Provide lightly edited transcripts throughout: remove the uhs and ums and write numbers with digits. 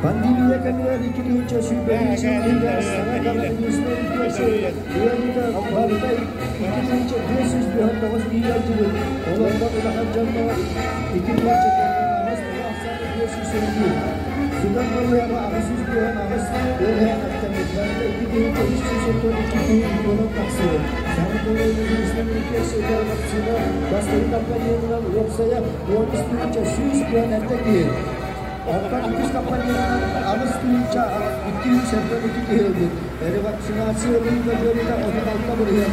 Пандемия кэмигэр 2021 сыл иһигэр саҥа коронавируснай инфекция ыарыыта барыта 2559 киһи ыалдьыбыт, олортон улахан дьоҥҥо 2048 ахсаана 512. Сытар балыыһаҕа 858 ыарыһах аттаммыт, барыта 2332 киһи үтүөрэн тахсыбыт. Саҥа коронавируснай инфекция вакцина бастакы компоненынан уопсайа 13 100 киһи. Оттон үгүс компаньонунан 8232 киһи ылбыт. Ревакцинация ылыыга дьыалата 36%.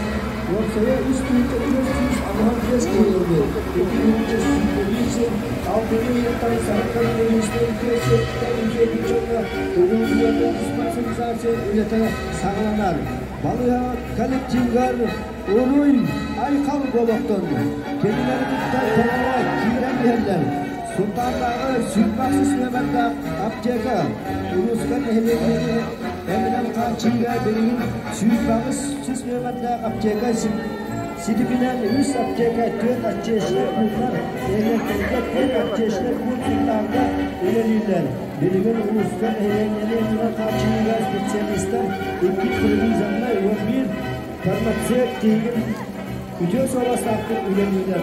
Уопсайа 3485 киһи ылбыт. 2 тыһыынча 101 сыл алтынньы ыйыттан саҥа коронавируснай инфекцияттан үтүөрбүт дьоҥҥо улуус диспансеризация үлэтэ саҕаланар. Балыыһа коллективыгар уруй, айхал буолуохтун! Кинилэри кытта толоро киирэн иһэллэр. Сунтаардааҕы 26 нүөмэрдээх аптека улууска нэһилиэнньэни эминэн хааччыйыыга билигин 108 нүөмэрдээх аптека ситиминэн үс аптека, түөрт аптечнай пууннар, нэһилиэктэргэ түөрт аптечнай пуун Сунтаарга үлэлииллэр. Билигин улууска нэһилиэнньэни эминэн хааччыйыыга специалистар икки провизорнай 11 фармацевт тиһигин үтүө суобастаахтык үлэлииллэр.